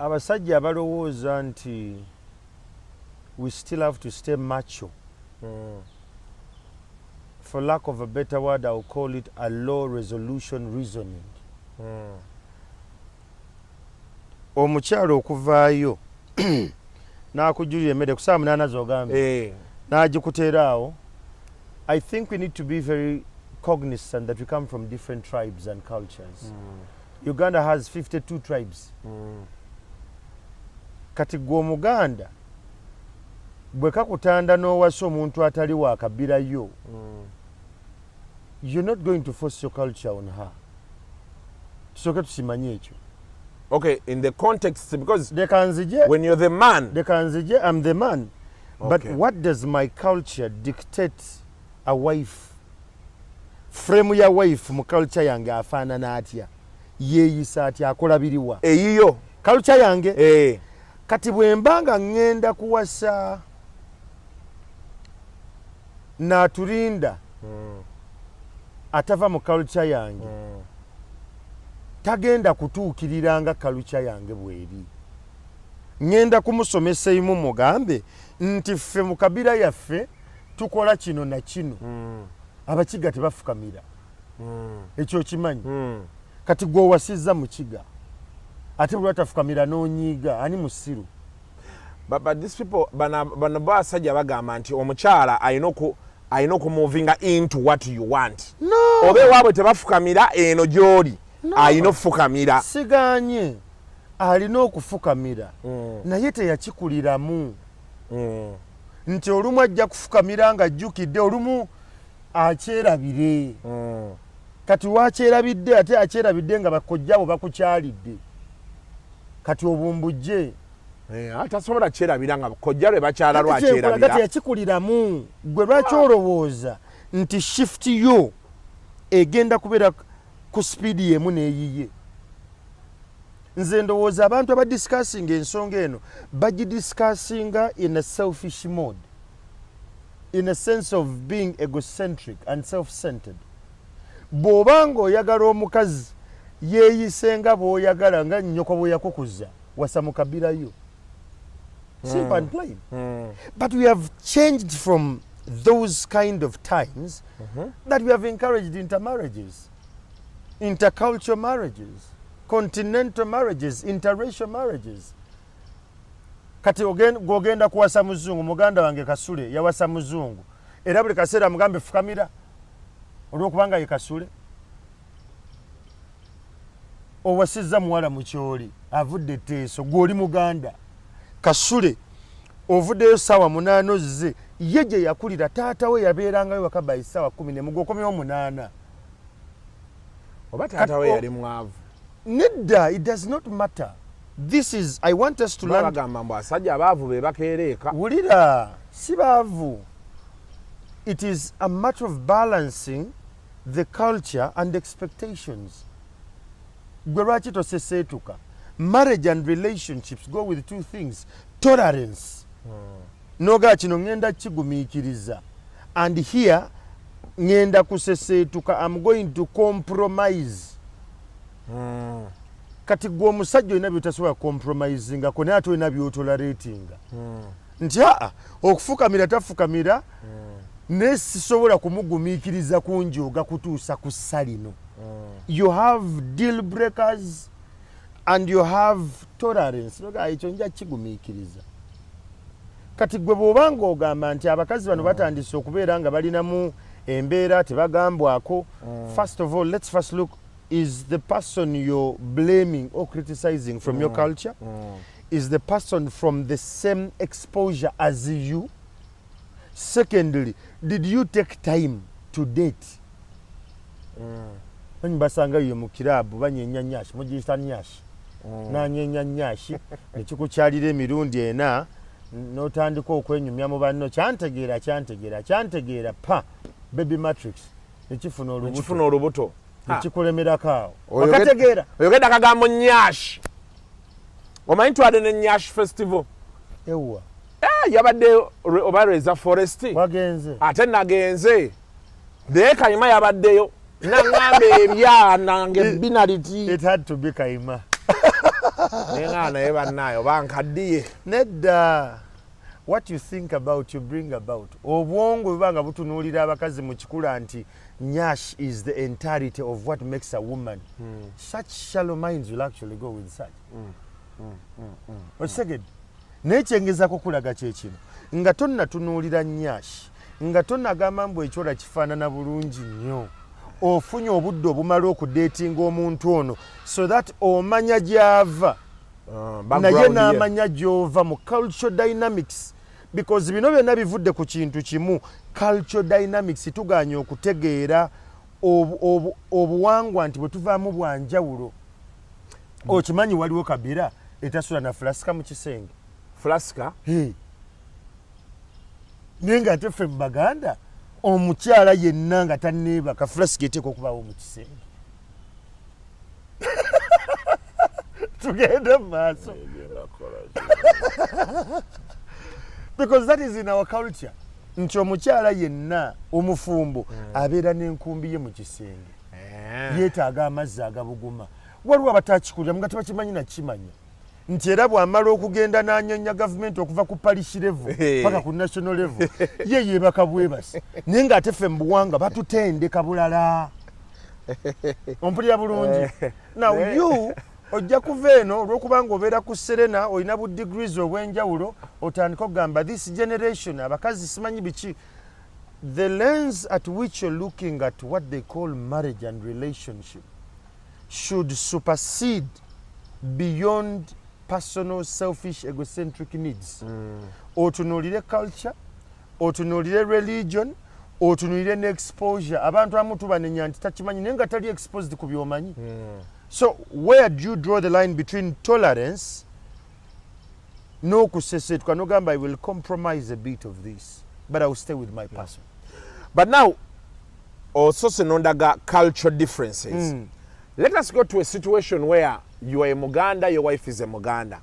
Abasajja abalowooza nti we still have to stay macho, for lack of a better word, I will call it a low resolution reasoning. Omukyala okuvaayo n'akujjulira emmere ku saa 8 z'ogambye, n'agikuteera awo, I think we need to be very cognizant that we come from different tribes and cultures. Uganda has 52 tribes. Kati gwe Omuganda bwe kakutanda n'owasa omuntu atali wa kabirayo, you're not going to force your culture on her. Tusooke tusimanye ekyo. Okay, in the context, because Leka nzije. when you're the man. Leka nzije. I'm the man, but what does my culture dictate a wife? Frame ya wife mu culture yange afaanana atya? Yeeyisa atya? Akola biriwa? Eyiyo. Culture yange. Kati bwe mba nga ŋŋenda kuwasa Naatulinda atava mu culture yange, tagenda kutuukirira nga culture yange bw'eri. Ŋŋenda kumusomesa emu, mugambe nti ffe mu kabira yaffe tukola kino na kino. Abakiga tebafukamira. Ekyo kimanyi? Kati gwe owasizza Mukiga, ate bwe lwatafukamira n'onyiiga, ani musiru? But these people, bano basajja bagamba nti omukyala alina okumuvinga into what you want. No. Oba ewaabwe tebafukamira, eno gy'oli alina okufukamira. Siganye alina okufukamira, naye teyakikuliramu nti olumu ajja kufukamira nga ajjukidde, olumu akyerabire. Kati wakyerabidde, ate akyerabidde nga bakojjabo bakukyalidde, kati obumbujje. Eh, tasobola kyerabira nga kojja lwe bakyala. Kati kyenkulaga, lwakyerabira. Teyakikuliramu. Gwe lwaki olowooza nti shift yo egenda kubeera ku sipiidi yemu n'eyiye? Nze ndowooza abantu abadiscussinga ensonga eno bagidiscussinga in a selfish mode, in a sense of being egocentric and self-centered. Bw'oba ng'oyagala omukazi yeeyise nga bw'oyagala, nga nnyoko bwe yakukuza, wasa mu kabirayo, simple and plain. But we have changed from those kind of times that we have encouraged intermarriages, intercultural marriages, continental marriages, interracial marriages. Kati gw'ogenda kuwasa muzungu, muganda wange Kasule yawasa muzungu, era buli kaseera mugambe fukamira olwokubanga ye Kasule. Owasizza muwala Mukyoli avudde Teeso, gw'oli Muganda. Kasule ovuddeyo saawa 8, ozze ye gye yakulira, taata we yabeerangayo waka by saawa 11, gwokomyewo 8. Oba taata we yali mwavu. Nedda, it does not matter. This is, I want us to learn. Bagamba mbu asajja abaavu be bakeera eka. Wulira, si baavu. It is a matter of balancing the culture and expectations. Gwe lwaki toseseetuka? Marriage and relationships go with two things: tolerance, nogaa kino ŋŋenda kigumiikiriza, and here ŋŋenda kuseseetuka, am going to compromise. Kati gwe omusajja olina byotasobola compromisingako, naye ate olina byotoleratinga nti aa, okufukamira tafukamira, naye sisobola kumugumiikiriza kunjooga kutuusa ku ssa lino. You have deal breakers and you have tolerance. Noga ekyo nja kigumiikiriza. Kati gwe bw'oba ng'ogamba nti abakazi bano batandise okubeera nga balinamu embeera tebagambwako, first of all, let's first look: is the person you're blaming or criticizing from your culture? Is the person from the same exposure as you? Secondly, did you take time to date? Manyi basanga yo mu kiraabu banyenya nyashi, mugiyita nyashi, nanyenya nyashi nekikukyalira emirundi ena, n'otandika okwenyumya mu banno, kyantegeera, kyantegeera, kyantegeera, pa baby matrix nekifuna olubuto. Nekifuna olubuto. Nekikulemerako awo. Wakategeera. Oyogedde akagambo nyash, omanyi twadde ne Nyash Festival. Ewa? Eh, yabadde oba Reza Forest. Wagenze? Ate nagenze, naye Kayima yabaddeyo naŋŋamba ebyana nga ebbina liti. It had to be Kaima. Naye nga naye bannaayo bankaddiye. Nedda, what you think about you bring about. Obwongo bwe nga butunuulira abakazi mu kikula nti nyash is the entirety of what makes a woman, such shallow minds will actually go with such. Okitegedde? Naye kyengezako kulaga kyekino, nga tonnatunuulira nyash, nga tonnagamba mbu ekyola kifaanana bulungi nnyo, ofunye obudde obumala okudatinga omuntu ono so that omanya gy'ava, naye background ye. N'amanya gy'ova mu cultural dynamics, because bino byonna bivudde ku kintu kimu, cultural dynamics. Tuganye okutegeera obuwangwa nti bwe tuvaamu bwanjawulo. Okimanyi waliwo kabira etasula na fulasika mu kisenge? Flasika? Hey. Naye nga ate ffe mu Baganda, omukyala yenna nga tanneebaka, fulasika eteekwa okubaawo mu kisenge. Tugende mu maaso, because that is in our culture nti omukyala yenna omufumbo abeera n'enkumbi ye mu kisenge. Yeetaaga amazzi agabuguma. Waliwo abatakikulira nga tebakimanyi nakimanya nti era bw'amala okugenda n'anyonya gavumenti okuva ku parish level paka ku national level, ye yeebaka bwebasi. Naye ng'ate ffe mu buwanga batutendeka bulala. Ompulira bulungi? Now you ojja kuva eno, olw'okubanga obeera ku Serena, olina bu degrees obw'enjawulo, otandika okugamba this generation abakazi simanyi biki. The lens at which you're looking at what they call marriage and relationship should supersede beyond personal, selfish, egocentric needs. Otunuulire culture, otunuulire religion, otunuulire ne exposure. Abantu abamu tubanenya nti takimanyi, naye nga tali exposed ku byomanyi. So where do you draw the line between tolerance n'okusesetuka nogamba, "I will compromise a bit of this, but I will stay with my person"? But now osose nondaga cultural differences. Let us go to a situation where you are a Muganda, your wife is a Muganda.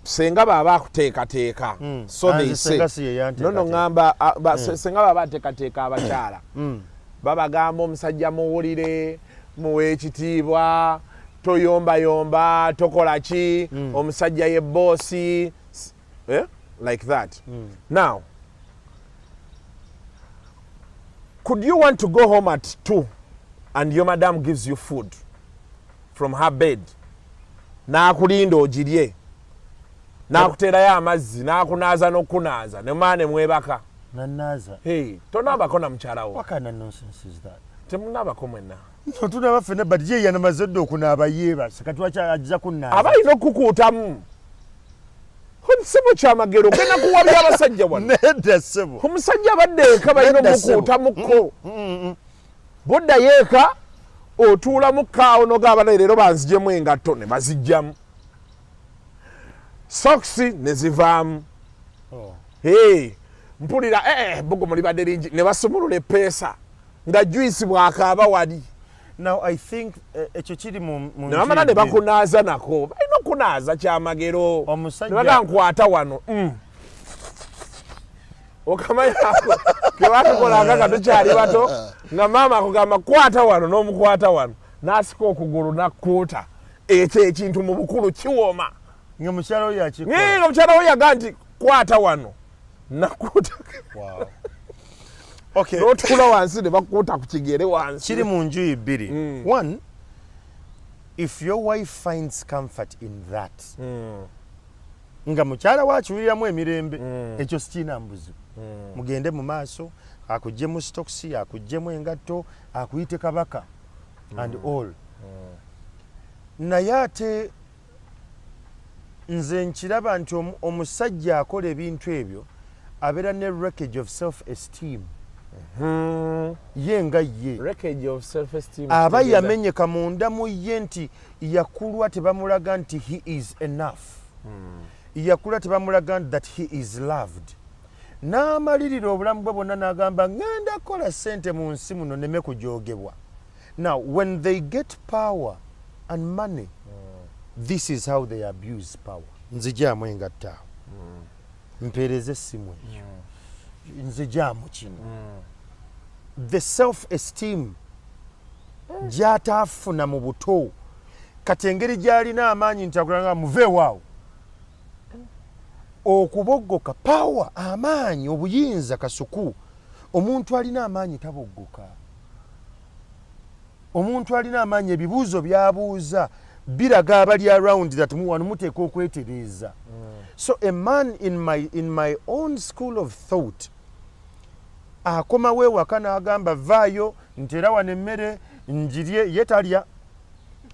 Senga baba akuteekateeka, so they Anze say. Senga si ye yanteekateeka. No, ŋŋamba senga baba ateekateeka abakyala, babagamba omusajja muwulire, muwe ekitiibwa, toyombayomba, tokola ki, omusajja ye boss, eh? Like that. Now could you want to go home at 2 and your madam gives you food from her bed, n'akulinda ogirye, n'akuteerayo amazzi, n'akunaaza n'okunaaza, nemaa ne mwebaka? Nanaaza? Hey, tonaabako na mukyalawo? What kind of nonsense is that? Temunaabako mwenna? No, tunaaba ffenna, but ye yanamaze dda okunaaba, yeebase. Kati lwaki ajja kunnaaza? Aba alina okukuutamu, sebo. Kyamagero ogenda kuwabya abasajja wano. Nedda, ssebo. Omusajja abadde eka balina Nedda, ssebo. omukuutamuko. Boddayo eka, otuulamu kaawo nogamba, "Naye leero banzigyemu engatto," ne bazijjamu, sokisi ne zivaamu. Oh. Hey, mpulira bbugumu libadde lingi, ne basumulula epeesa nga juice bwakaaba wali. Now I think ekyo kiri mu ne bamala ne njuyi bbiri. Bakunaaza nako, balina okunaaza, Kyamagero. Omusajja- Ne baga nkwata wano. Okamanya ako kebatukolanga nga tukyali bato, nga maama akugamba kwata wano, n'omukwata wano, n'asika okugulu nakkuuta. Ekyo ekintu mu bukulu kiwooma. Nga mukyala oyo akikola? Naye nga mukyala we yagaa nti kwata wano, nakuuta. Wow. Okay. N'otuula wansi ne bakuuta ku kigere wansi. Kiri mu njuyi bbiri. One, if your wife finds comfort in that, nga mukyala wakiwuliramu emirembe, ekyo sikiina mbuzibu. Mugende mu maaso, akuggyemu stokisi, akuggyemu engatto, akuyite kabaka and all. Naye ate nze nkiraba nti omusajja akola ebintu ebyo abeera ne wreckage of self esteem ye nga ye. Wreckage of self-esteem. Aba kitegeeza- yamenyeka munda mu ye nti yakulwa tebamulaga nti he is enough, yakula tebamulaga nti that he is loved, n'amalirira obulamu bwe bwonna n'agamba, "Ŋŋenda kukola ssente mu nsi muno neme kujogebwa." Now when they get power and money, this is how they abuse power. Nzijaamu engatta awo, mpeereze essimu eyo, nzijaamu kino. The self esteem Gy'ataafuna mu buto. Kati engeri gy'alina amaanyi nti akulanga muveewaawo, okuboggoka, power, amaanyi, obuyinza. Kasuku, omuntu alina amaanyi taboggoka. Omuntu alina amaanyi, ebibuuzo by'abuuza biraga abali around that wano muteeka okwetereeza. So a man in my own school of thought akomawo ewaka n'agamba, "Vaayo, nti era wano emmere njirye." Ye talya,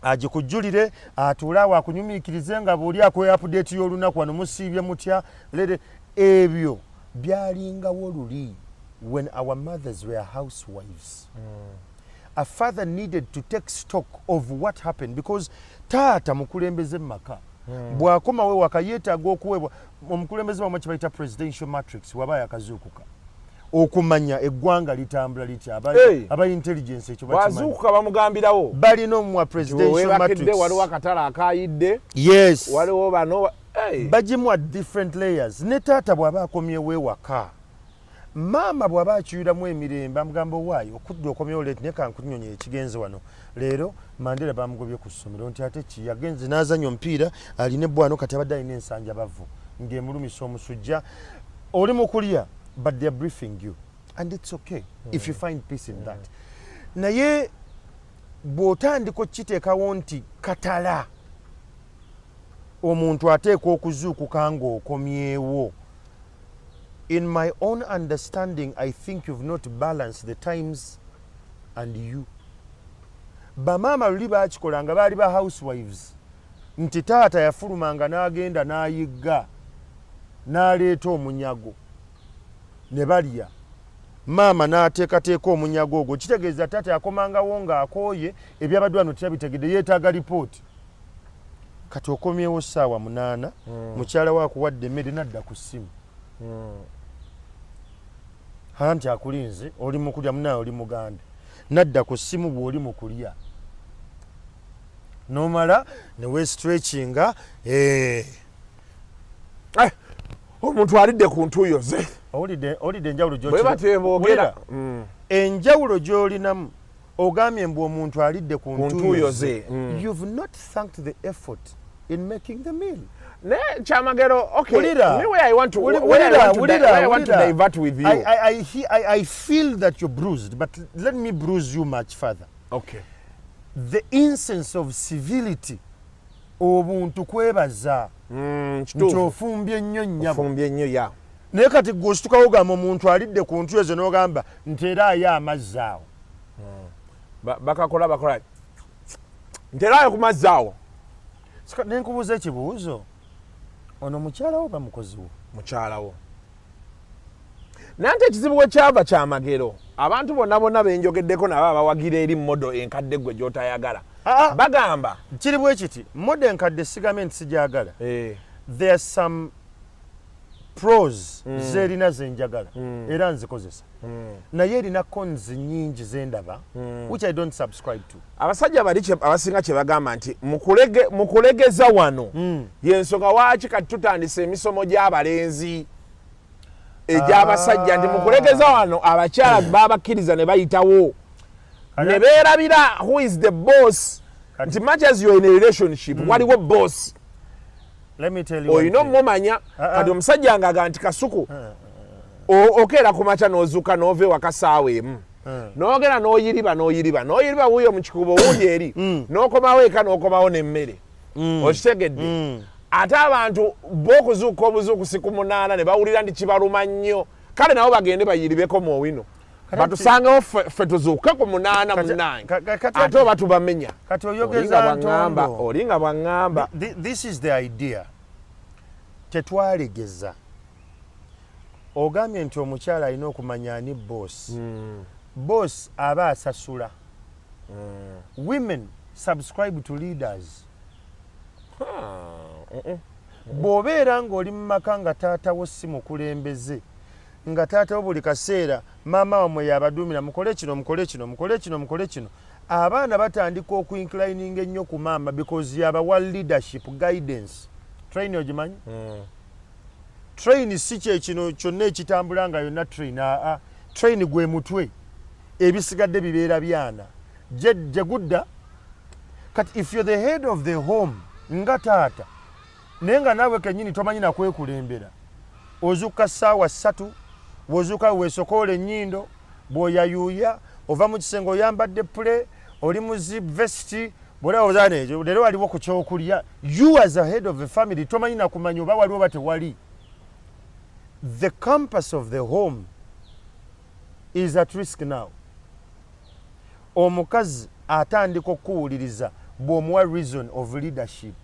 agikujjulire, atuule awo akunyumiikirize nga bw'oli akuwa update y'olunaku, wano musiibye mutya lere. Ebyo byalingawo luli when our mothers were housewives. A father needed to take stock of what happened because taata mukulembeze mu maka. Bw'akomawo ewaka yeetaaga okuweebwa omukulembeze wamwe kye bayita presidential matrix. Waba yakazuukuka okumanya eggwanga litambula litya, Hey. aba intelligence ekyo bakimanyi. Bwazuukuka bamugambirawo. Balina omuwa presidential webakedde, matrix. Waliwo akatale akayidde. Yes. Waliwo bano. Hey. Bagimuwa different layers. Ne taata bw'aba akomyewo ewaka, maama bw'aba akyuyiramu emirembe, amugamba, "Owaayo, okudda okomyewo late, naye kankunnyonyola ekigenze wano. Leero Mandela bamugobye ku ssomero." Nti, "Ate ki?" "Yagenze n'azanya omupiira, alina ebbwano, kati abadde alina ensanja bavu ng'emulumisa omusujja." Oli mu kulya, but they are briefing you and it's okay if you find peace in that. Naye bw'otandika okukiteekawo nti katala omuntu ateekwa okuzuukuka ng'okomyewo, in my own understanding, I think you've not balanced the times and you. Bamaama luli baakikola nga baali ba housewives, nti taata yafulumanga n'agenda n'ayigga n'aleeta omunyago ne balya, maama n'ateekateeka omunyago ogwo. Kitegeeza taata yakomangawo ng'akooye, ebyabadde wano teyabitegedde, yeetaaga lipooti. Kati okomyewo ssaawa 8, mukyala we akuwadde emmere, nadda ku ssimu anti akulinze, oli mukulya. Munaye oli muganda, nadda ku ssimu bw'oli mu kulya, nomala newestretchinga. Eh, omuntu alidde ku ntuuyo ze. Owulidde enjawulo? Bwe batyo boogera. Enjawulo gy'olinamu, ogambye mbu omuntu alidde ku Ku ntuuyo ntuuyo ze. ze. You've not thanked the effort in making the meal. Naye Kyamagero, okay, Wulira. me where I want to Wulira. divert with you. I feel that you're bruised, but let me bruise you much further. Okay. The essence of civility, obuntu, kwebaza nti Kituufu. ofumbye nnyo, nnyabo. Ofumbye nnyo ya. Naye kati gwe ositukawo ogamba omuntu alidde ku ntuyo ze, n'ogamba nti era ayo amazzi awo. Bakakola bakola nterayo ku mazzi awo. Nenkubuuza ekibuuzo, ono mukyala wo oba mukozi wo? Mukyalawo. Naye nti ekizibu we kyava, Kyamagero, abantu bonna bonna benjogeddeko nabo abawagira eri model enkadde gwe gy'otayagala Ah, ah. bagamba Kiri bwe kiti, model enkadde sigambye nti sijagala. There are some pros zerina zenjagala era nzikozesa, naye erina cons nyingi zendaba which I don't subscribe to. Abasajja bali abasinga kye bagamba nti mukulegeza wano yensonga waaki kati tutandise emisomo gy'abalenzi egy'abasajja, nti mukulegeza wano abakyala babakkiriza ne bayitawo ne beerabira who is the boss, nti much as you're in a relationship, waliwo boss. Let me tell you one Olina thing. omumanya. Ah, ah. Kati omusajja ngaaga nti, "Kasuku, okeera ku makya n'ozuuka n'ova ewaka saawa 1, n'ogenda n'oyiriba n'oyiriba n'oyiriba wuuyo mu kikubo wuuyo eri, n'okomawo eka n'okomawo n'emmere." Okitegedde? Ate abantu b'okuzuuka obuzuukusi ku 8 ne bawulira nti kibaluma nnyo. Kale nabo bagende bayiribeko mu owino, batusangewo ffe tuzuuke ku 8. Munnange, ate oba tubamenya. Kati Oli nga oyogeza bwaŋŋamba, ntondo. oli nga bwaŋŋamba. This is the idea. Tetwalegeza. Ogambye nti omukyala alina okumanya ani boss. Boss aba asasula. Women subscribe to leaders. Bw'obeera ng'oli mu maka nga taatawo si mukulembeze, nga taatawo buli kaseera maama wamwe yabaduumira, mukole kino, mukole kino, mukole kino, mukole kino, abaana batandika okuinclininga ennyo ku maama because yabawa leadership, guidance. Train ogimanyi? Train si kyekino kyonna ekitambula nga yonna train. Aa, train gwe mutwe, ebisigadde bibeera byana. Gye gudda. Kati if you're the head of the home, nga taata, naye nga naawe kennyini tomanyi nakwekulembera, ozuuka ssaawa 3, bw'ozuuka weesokoola ennyindo, bw'oyayuuya ova mu kisenge oyambadde pule, oli mu zi vest, bwolaba leero waliwo ku kyokulya, you as a head of a family tomanyi nakumanya oba waliwo oba tewali. The compass of the home is at risk now. Omukazi atandika okuwuliriza bw'omuwa reason of leadership.